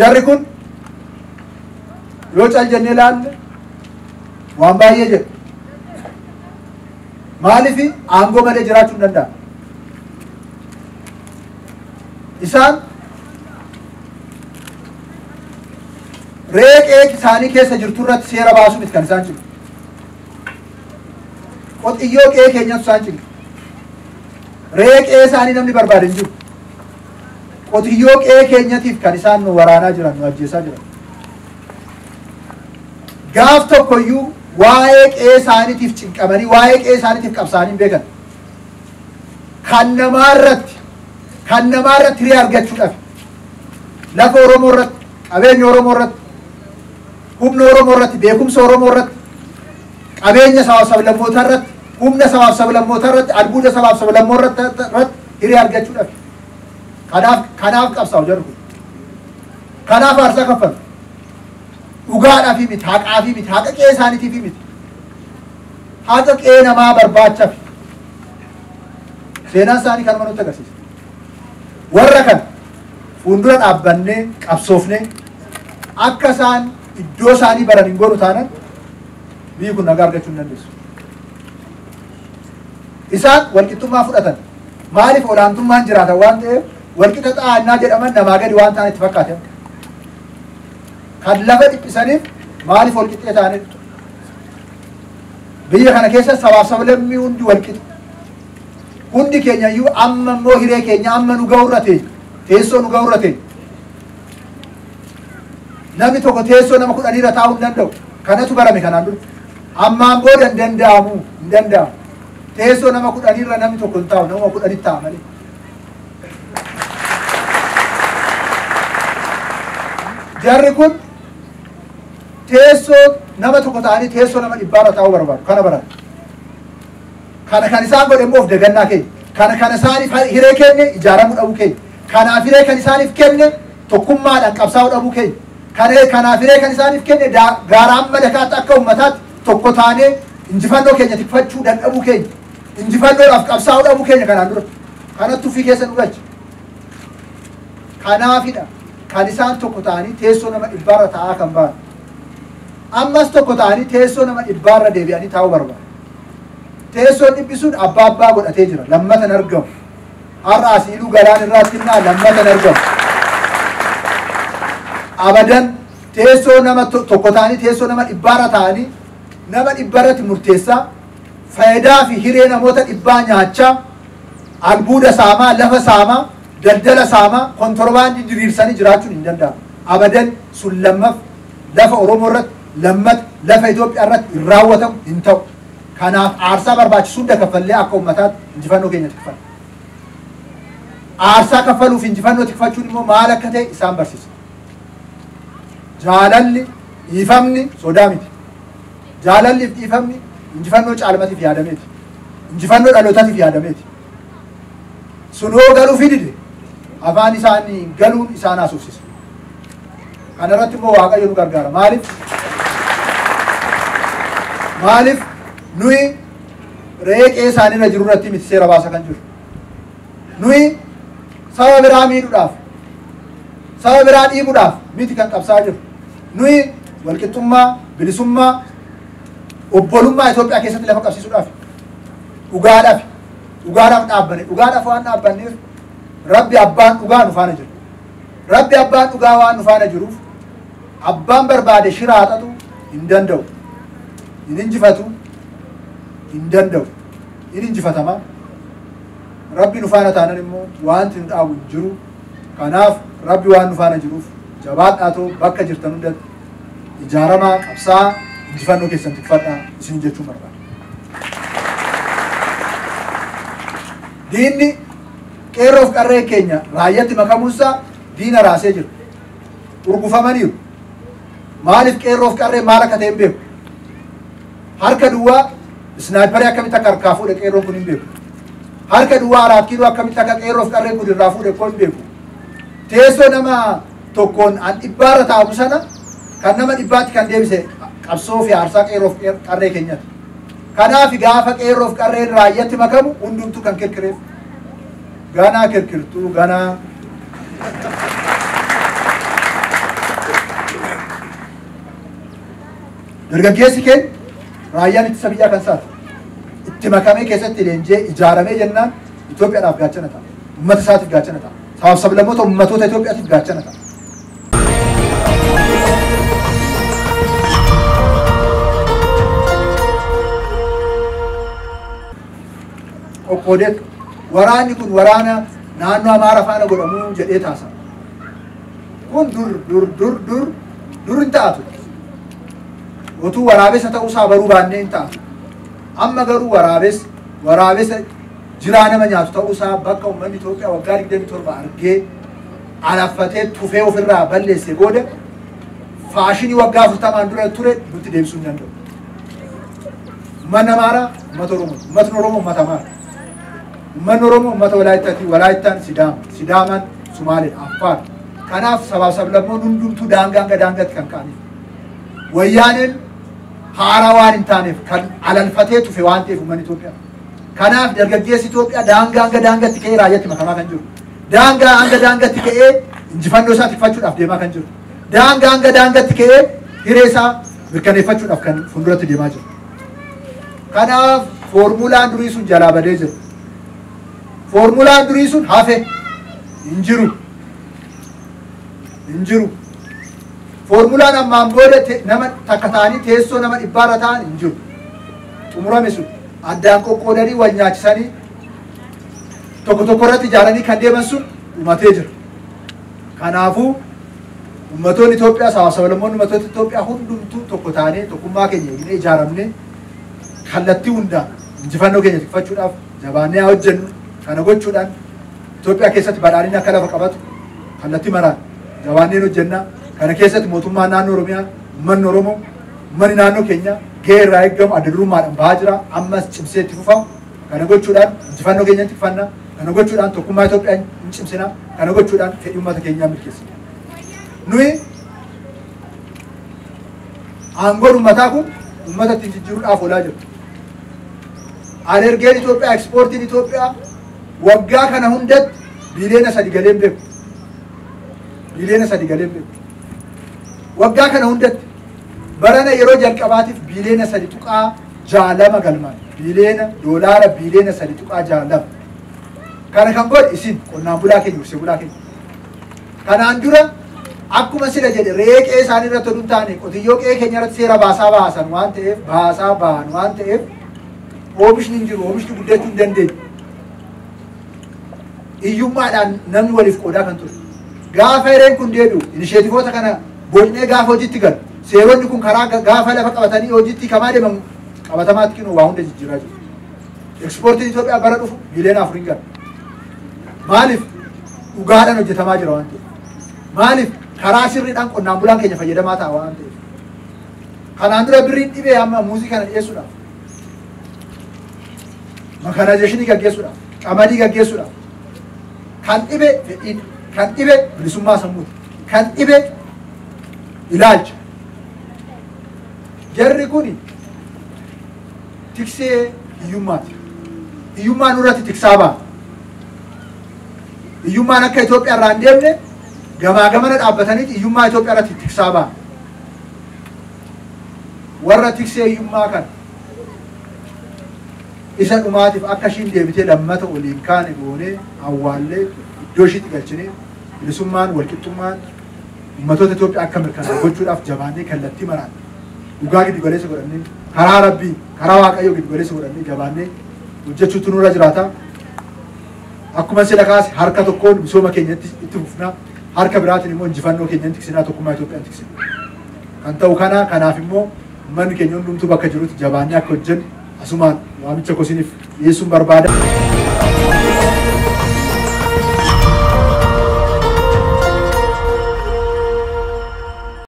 Jarri kun yoo cal jennee ilaalle waan baay'ee jedhu. Maaliif aangoo malee jiraachuu hin danda'amu? Isaan reeqee isaanii keessa jirtu irratti seera baasuu miti kan isaan cinqu. Qotiyyoo qe'ee keenyatu isaan cinqa. Reeqee isaanii namni barbaade hin jiru. Qotiyyoo qe'ee keenyatiif kan isaan nu waraanaa jiran, nu ajjeesaa jiran. Gaaf tokkoyyuu waa'ee qe'ee isaaniitiif cinqamanii, waa'ee qe'ee isaaniitiif qabsaa'anii hin beekan. Kan namaarratti hiree argachuudhaaf lafa Oromoo irratti, qabeenya Oromoo irratti, humna Oromoo irratti, beekumsa Oromoo irratti, qabeenya sabaaf sablammootaa irratti, humna sabaaf sablammootaa irratti, albuuda sabaaf sablammoo irratti hiree argachuudhaaf. Kanaaf qabsaa'u jarri kun. Kanaaf aarsaa kaffalu. Dhugaadhaaf miti, haqaaf miti, haqa qe'ee isaaniitiif miti. Haqa qe'ee namaa barbaachaaf. Seenaan isaanii kanuma nutti agarsiisa. Warra kana fuuldura dhaabbannee qabsoofnee akka isaan iddoo isaanii baran hin goonu taanan biyyi kun nagaa argachuu hin dandeessu. Isaan walqixxummaa fudhatan. Maaliif olaantummaan jiraatan waan ta'eef walqixa xaa'annaa jedhaman namaa gadi waan ta'an itti fakkaate. Kan lafa dhiphisaniif maaliif walqixxee ta'anidha? Biyya kana keessa sabaaf sablammii hundi walqixa. Hundi keenya iyyuu amma immoo hiree keenya amma nu ga'urra teenya. Teessoo nu ga'urra teenya. Namni tokko teessoo nama 10 taa'uu hin danda'u. Kanatu barame kanaan dura. Ammaan booda hin danda'amu, hin danda'amu. Teessoo nama 10 namni tokko hin taa'u, nama 10 taa'a malee. Jarri kun teessoo nama tokko ta'anii teessoo nama 100 taa'uu barbaadu. Kana barate. Kana kan isaan godhe immoo of dagannaa keenya. Kana kan isaaniif hiree kenne ijaaramuu dhabuu keenya. Kanaaf hiree kan isaaniif kenne tokkummaadhaan qabsaa'uu dhabuu keenya. Kanaaf hiree kan isaaniif kenne gaara amma dakaatti akka uummataatti tokko taanee injifannoo keenya tikfachuu dadhabuu keenya. Injifannoodhaaf qabsaa'uu dhabuu keenya kanaan dura. Kanatti ofii keessa nu galche. Kanaafidha kan isaan tokko ta'anii teessoo nama 100 taa'aa kan ba'an. Ammas tokko ta'anii teessoo nama 100 deebi'anii taa'uu barbaadu. Teessoon dhiphisuun abbaa abbaa godhatee jira. Lammatan argamu. Har'a asiiluu galaan irraatti himnaa lammatan argamu. Abadan teessoo nama tokko ta'anii teessoo nama 100 ta'anii nama 100 murteessaa faayidaa fi hiree namoota 100 nyaachaa albuuda saamaa, lafa saamaa, daldala saamaa, kontorbaandii diriirsanii jiraachuun hin danda'amu. Abadan sun lammaf lafa Oromoo irratti, lammata lafa Itoophiyaa irratti hin raawwatamu, hin ta'u. Kanaaf aarsaa barbaachisu hunda kaffallee akka uummataatti injifannoo keenya tikfanna. Aarsaa kaffaluuf injifannoo tikfachuun immoo maal akka ta'e isaan barsiisa. Jaalalli, dhiifamni sodaa miti. Jaalalli fi dhiifamni injifannoo caalmatiif yaadameeti. Injifannoo dhalootaatiif yaadameeti. Sun hoo galuu fi dide afaan isaanii galuun isaan haasofsiisa. Kana irratti immoo Waaqayyo nu gargaara. Maaliif? Maaliif nuyi reeqee isaaniirra jiru irratti miti seera baasa kan jiru. Nuyi saba biraa miidhuudhaaf, saba biraa dhiibuudhaaf miti kan qabsaa jiru. Nuyi walqixxummaa, bilisummaa, obbolummaa Itoophiyaa keessatti lafa qabsiisuudhaaf, dhugaadhaaf, dhugaadhaaf dhaabbanne, dhugaadhaaf waan dhaabbanneef Rabbi abbaan dhugaa nu faana jira. Rabbi abbaan dhugaa waan nu faana jiruuf abbaan barbaade shira haxatu hin danda'u. Hin injifatu, hin danda'u. Hin injifatama. Rabbi nu faana taanan immoo wanti nu dhaabu hin jiru. Kanaaf Rabbi waan nu faana jiruuf jabaadhaa ta'u bakka jirtan hundatti ijaaramaa, qabsaa, injifannoo keessan tikfadhaa isin jechuun barbaada. Diinni qeerroof qarree keenya raayyaatti makamuunsaa diina raasee jira. Urgufamaniiru. Maaliif qeerroof qarree maal akka ta'e hin beeku. Harka duwwaa isnaayiparii akkamitti akka harkaa fuudhe qeerroon kun hin beeku. Harka duwwaa 4 kiiloo akkamitti akka qeerroof qarreen kun irraa fuudhe kun hin beeku. Teessoo nama tokkoon an 100 taa'u sana kan nama 100tti kan deebise qabsoo fi aarsaa qeerroof qarree keenyati. Kanaaf gaafa qeerroof qarreen raayyaatti makamu hundumtuu kan kirkireef. Ganaa kirkirtuu ganaa. Dargaggeessi keenya raayyaan ittisa biyyaa kan isaati. Itti makamee keessatti leenjee ijaaramee jennaan Itoophiyaadhaaf gaachana ta'a. Uummata isaatiif gaachana ta'a. Sabaaf sablammoota uummatoota Itoophiyaatiif gaachana ta'a. Qoqqoodeet waraanni kun waraana naannoo Amaara faana godhamuu jedhee taasa. Kun dur dur dur dur dur hin ta'atu. Otuu waraabessa ta'uusaa baruu baannee hin ta'atu. Amma garuu waraabessa jiraa nama nyaatu ta'uusaa bakka uummanni Itoophiyaa waggaa 27 argee alaffatee tufee ofirraa balleesse booda faashinii waggaa 40 dura ture nutti deebisuu hin danda'u. Uummanni Amaaraa uummata Oromoo, uummatni Oromoo uummata Amaaraa. Uummanni Oromoo uummata Walaayittaati, Walaayittaan Sidaama, Sidaamaan Sumaaleedha, Affaar. Kanaaf sabaaf sablammoon hundumtuu daangaa hanga daangaatti kan ka'aniif. Wayyaaneen haaraa waan hin taaneef kan alalfatee tufe waan ta'eef uummanni Itoophiyaa. Kanaaf dargaggeessi Itoophiyaa daangaa hanga daangaatti ka'ee raayyaatti makamaa kan jiru. Daangaa hanga daangaatti ka'ee injifannoo isaa tikfachuudhaaf deemaa kan jiru. Daangaa hanga daangaatti ka'ee hiree isaa mirkaneeffachuudhaaf kan fuulduratti deemaa jiru. Kanaaf foormulaan durii sun jalaa badee jira. Foormulaan durii sun hafe hin jiru. Hin jiru. Foormulaan ammaan booda nama takka ta'anii teessoo nama dhibbaarra ta'an hin jiru. Xumurame sun addaan qoqqoodanii wal nyaachisanii tokko tokko irratti ijaaranii kan deeman sun dhumatee jira. Kanaafuu uummattoonni Itoophiyaa sabaaf sablammoonni uummattoota Itoophiyaa hundumtuu tokko ta'anii tokkummaa keenya eegnee ijaaramnee kallattii hundaan injifannoo keenya tikfachuudhaaf jabaannee haa hojjennu. Kana gochuudhaan Itoophiyaa keessatti badhaadhinni akka lafa qabatu kallattii maraan jabaanneen hojjenna. Kana keessatti mootummaan naannoo Oromiyaa, uummanni Oromoo, uummanni naannoo keenya gahee irraa eegamu adda durummaadhaan bahaa jira. Ammas cimsee itti fufa. Kana gochuudhaan injifannoo keenya tikfanna. Kana gochuudhaan tokkummaa Itoophiyaa hin cimsina. Kana gochuudhaan fedhii uummata keenyaa milkeessina. Nuyi aangoon uummataa kun uummata ittiin jijjiiruudhaaf oolaa jira. Alergeen Itoophiyaa, ekspoortiin Itoophiyaa waggaa kana hundatti biliyoona 3 galee hin beeku. Biliyoona 3 galee hin beeku. Waggaa kana hundatti barana yeroo jalqabaatiif biliyoona 3.62 galmaan. Biliyoona doolaara biliyoona 3.62. Kana kan godhe isin qonnaan bulaa keenya, horsee bulaa keenya. Kanaan dura akkuma sila jedhe re'ee qe'ee isaanii irratti oduu hin taane qotiyyoo qe'ee keenya irratti seera baasaa baasan waan ta'eef baasaa ba'an waan ta'eef oomishni hin jiru, oomishni guddachuu hin dandeenye. Iyyummaadhaan namni waliif qoodaa kan ture. Gaafa hireen kun deebi'u inisheetivoota kana bocnee gaafa hojiitti galu seeronni kun karaa gaafa lafa qabatanii hojiitti kamaa deeman qabatamaatti kennu waa hunda jijjiiraa jiru. Ekspoortiin Itoophiyaa bara dhufu biliyoona 4 gala. Maaliif dhugaadhaan hojjetamaa jira waan ta'eef. Maaliif karaa sirriidhaan qonnaan bulaan keenya fayyadamaa ta'a waan ta'eef. Kanaan dura birriin dhibee amma muuzii kana dhiyeessuudhaaf, makaanaayizeeshinii gaggeessuudhaaf, qamadii gaggeessuudhaaf kan dhibe fedhiin, kan dhibe bilisummaa sammuuti, kan dhibe ilaalcha. Jarri kun tiksee hiyyummaati. Hiyyummaa nurratti tiksaa ba'a. Hiyyummaan akka Itoophiyaa irraa hin deemne gamaa gamana dhaabbataniiti hiyyummaa Itoophiyaa irratti tiksaa ba'a. Warra tiksee hiyyummaa kana isa dhumaatiif akka ishiin deebitee lammata oliin kaane goonee awwaallee iddoo ishiitti galchinee bilisummaan walqixxummaan uummattoota Itoophiyaa akka mirkanaa'u gochuudhaaf jabaannee kallattii maraan dhugaa giddu galeessa godhannee karaa Rabbii karaa Waaqayyoo giddu galeessa godhannee jabaannee hojjechuutu nurra jiraata. Akkuma sila kaase harka tokkoon misooma keenyatti itti fufnaa, harka biraatiin immoo injifannoo keenya tiksinaa, tokkummaa Itoophiyaa tiksina. Kan ta'u kana kanaaf immoo uummanni keenya hundumtuu bakka jirutti jabaannee akka hojjennu asumaan waamicha koo isiniif dhiyeessuun barbaada.